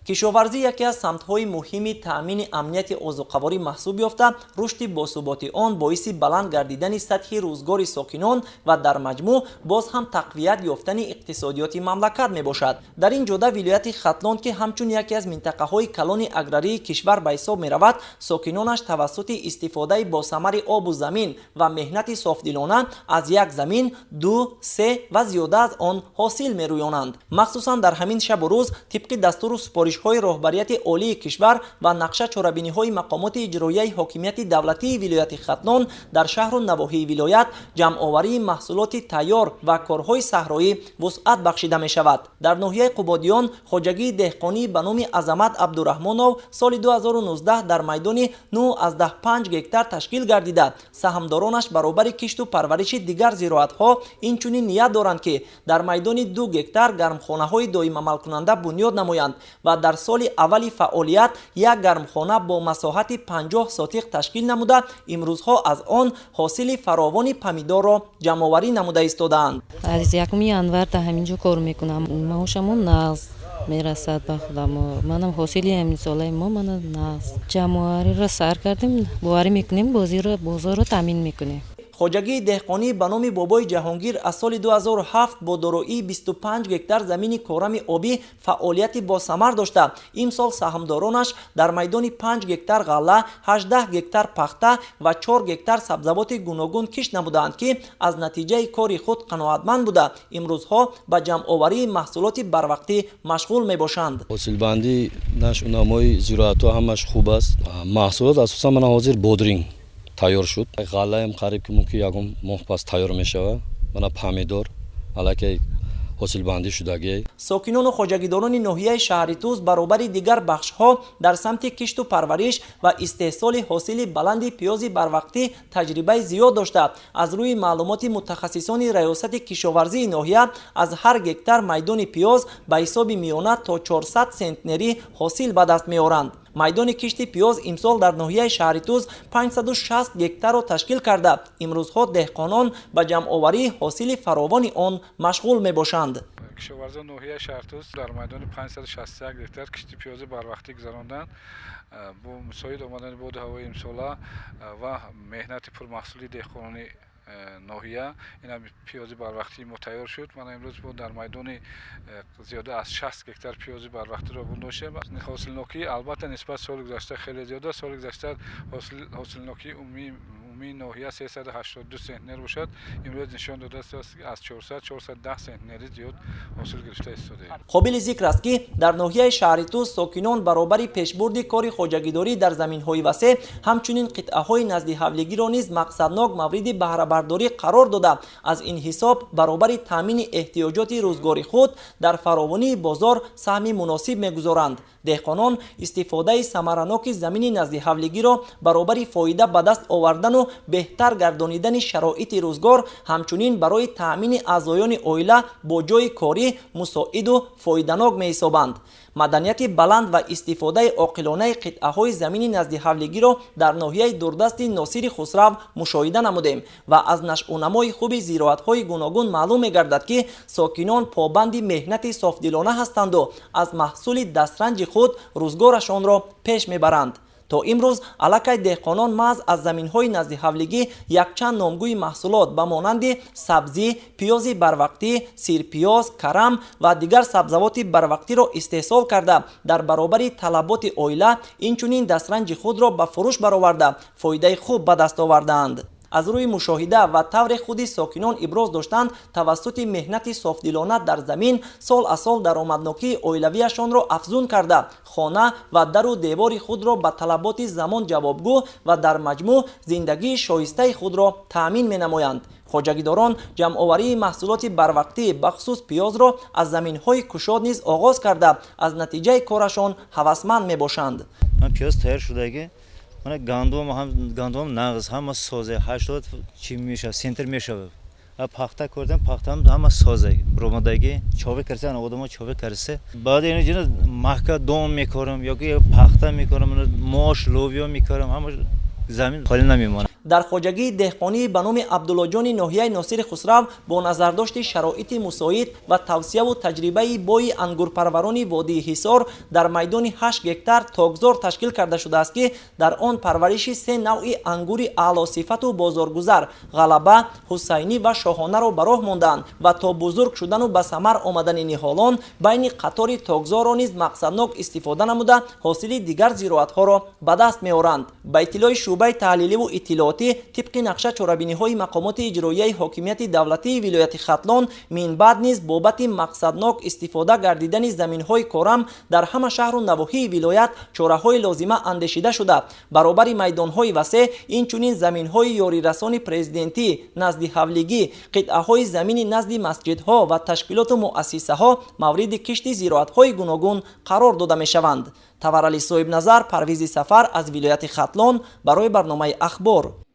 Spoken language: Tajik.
Кишоварзӣ яке аз самтҳои муҳими таъмини амнияти озуқаворӣ маҳсуб ёфта, рушди босуботи он боиси баланд гардидани сатҳи рӯзгори сокинон ва дар маҷмӯъ боз ҳам тақвият ёфтани иқтисодиёти мамлакат мебошад. Дар ин ҷода вилояти Хатлон, ки ҳамчун яке аз минтақаҳои калони аграрии кишвар ба ҳисоб меравад, сокинонаш тавассути истифодаи босамари обу замин ва меҳнати софдилона аз як замин ду, се ва зиёда аз он ҳосил мерӯёнанд. Махсусан дар ҳамин шабу рӯз тибқи дастуру супоришҳои роҳбарияти олии кишвар ва нақша чорабиниҳои мақомоти иҷроияи ҳокимияти давлатии вилояти Хатлон дар шаҳру навоҳии вилоят ҷамъоварии маҳсулоти тайёр ва корҳои саҳроӣ вусъат бахшида мешавад. Дар ноҳияи Қубодиён хоҷагии деҳқонӣ ба номи Азамат Абдураҳмонов соли 2019 дар майдони 9,5 гектар ташкил гардида, саҳмдоронаш баробари кишту парвариши дигар зироатҳо инчунин ният доранд, ки дар майдони 2 гектар гармхонаҳои доимамалкунанда бунёд намоянд ва дар соли аввали фаъолият як гармхона бо масоҳати 50 сотиқ ташкил намуда, имрӯзҳо аз он ҳосили фаровони помидорро ҷамъоварӣ намуда истодаанд. Аз 1 январ дар ҳамин ҷо кор мекунам. Маошамон нағз мерасад ба худамо. Манам ҳосили ҳамин солаи мо мана нағз. Ҷамъовариро сар кардем, боварӣ мекунем, бозорро таъмин мекунем. Хоҷагии деҳқонӣ ба номи Бобои Ҷаҳонгир аз соли 2007 бо дороии 25 гектар замини корами обӣ фаъолияти босамар дошта, имсол саҳмдоронаш дар майдони 5 гектар ғалла, 18 гектар пахта ва 4 гектар сабзавоти гуногун кишт намудаанд, ки аз натиҷаи кори худ қаноатманд буда, имрӯзҳо ба ҷамъоварии маҳсулоти барвақтӣ машғул мебошанд. Ҳосилбандӣ, нашъунамои зироатҳо ҳамаш хуб аст. Маҳсулот асосан мана ҳозир бодринг тайёр шуд, ғаллаам қариб ки мумкин ягон моҳ пас тайёр мешавад. Мана помидор аллакай ҳосилбандӣ шудагӣ. Сокинону хоҷагидорони ноҳияи шаҳри Тӯс баробари дигар бахшҳо дар самти кишту парвариш ва истеҳсоли ҳосили баланди пиёзи барвақтӣ таҷрибаи зиёд дошта, аз рӯи маълумоти мутахассисони раёсати кишоварзии ноҳия аз ҳар гектар майдони пиёз ба ҳисоби миёна то 400 сентнерӣ ҳосил ба даст меоранд. Майдони кишти пиёз имсол дар ноҳияи шаҳри Тӯс 560 гектарро ташкил карда, имрӯзҳо деҳқонон ба ҷамъоварии ҳосили фаровони он машғул мебошанд. Кишоварзони ноҳияи шаҳри Тӯс дар майдони 561 гектар кишти пиёзи барвақтӣ гузаронданд. Бо мусоид омадани боду ҳавои имсола ва меҳнати пурмаҳсули деҳқонони ноҳия инам пиёзи барвақтии мо тайёр шуд. Мана имрӯз мо дар майдони зиёда аз 60 гектар пиёзи барвақтиро бунёд. Ҳосилнокӣ албатта нисбат соли гузашта хеле зиёд аст. Соли гузашта ҳосилнокии умумии ноҳия 382 сентнер бошад, имрӯз нишон додааст, аз 400 410 сентнери зиёд ҳосил гирифта истодаем. Қобили зикр аст, ки дар ноҳияи шаҳри Тӯс сокинон баробари пешбурди кори хоҷагидорӣ дар заминҳои васеъ, ҳамчунин қитъаҳои наздиҳавлигиро низ мақсаднок мавриди баҳрабардорӣ қарор дода, аз ин ҳисоб баробари таъмини эҳтиёҷоти рӯзгори худ дар фаровонии бозор саҳми муносиб мегузоранд. Деҳқонон истифодаи самараноки замини наздиҳавлигиро баробари фоида ба даст овардану беҳтар гардонидани шароити рӯзгор, ҳамчунин барои таъмини аъзоёни оила бо ҷойи корӣ мусоиду фоиданок меҳисобанд. Маданияти баланд ва истифодаи оқилонаи қитъаҳои замини наздиҳавлигиро дар ноҳияи дурдасти Носири Хусрав мушоҳида намудем ва аз нашъунамои хуби зироатҳои гуногун маълум мегардад, ки сокинон побанди меҳнати софдилона ҳастанду аз маҳсули дастранҷи худ рӯзгорашонро пеш мебаранд. То имрӯз аллакай деҳқонон маҳз аз заминҳои наздиҳавлигӣ якчанд номгӯи маҳсулот ба монанди сабзӣ, пиёзи барвақтӣ, сирпиёз, карам ва дигар сабзавоти барвақтиро истеҳсол карда, дар баробари талаботи оила инчунин дастранҷи худро ба фурӯш бароварда, фоидаи хуб ба даст овардаанд. Аз рӯи мушоҳида ва тавре худи сокинон иброз доштанд, тавассути меҳнати софдилона дар замин сол аз сол даромаднокии оилавиашонро афзун карда, хона ва дару девори худро ба талаботи замон ҷавобгӯ ва дар маҷмӯъ зиндагии шоистаи худро таъмин менамоянд. Хоҷагидорон ҷамъоварии маҳсулоти барвақтӣ, бахусус пиёзро аз заминҳои кушод низ оғоз карда, аз натиҷаи корашон ҳавасманд мебошанд. Пиёз тайёр шудаги, мана гандум ҳам, гандум нағз, ҳама созе, 80 чи мешавад, центнер мешавад. Пахта кардам, пахтам ҳама созе ромадаги, чове карса, одамо чове карса. Баъд ин ҷина маҳка дом мекорам ёки пахта мекорам, мош, ловиё мекорам, ҳама замин холӣ намемонад. Дар хоҷагии деҳқонӣ ба номи Абдуллоҷони ноҳияи Носири Хусрав бо назардошти шароити мусоид ва тавсияву таҷрибаи бои ангурпарварони водии Ҳисор дар майдони 8 гектар токзор ташкил карда шудааст, ки дар он парвариши се навъи ангури аълосифату бозоргузар Ғалаба, Ҳусайнӣ ва Шоҳонаро ба роҳ мондаанд ва то бузург шудану ба самар омадани ниҳолон байни қатори токзорро низ мақсаднок истифода намуда, ҳосили дигар зироатҳоро ба даст меоранд. Ба иттилои шӯъбаи таҳлиливу иттилоотӣ, тибқи нақша чорабиниҳои мақомоти иҷроияи ҳокимияти давлатии вилояти Хатлон минбаъд низ бобати мақсаднок истифода гардидани заминҳои корам дар ҳама шаҳру навоҳии вилоят чораҳои лозима андешида шуда, баробари майдонҳои васеъ инчунин заминҳои ёрирасони президентӣ, назди ҳавлигӣ, қитъаҳои замини назди масҷидҳо ва ташкилоту муассисаҳо мавриди кишти зироатҳои гуногун қарор дода мешаванд. Таварали Соҳибназар, Парвизи Сафар аз вилояти Хатлон барои барномаи «Ахбор».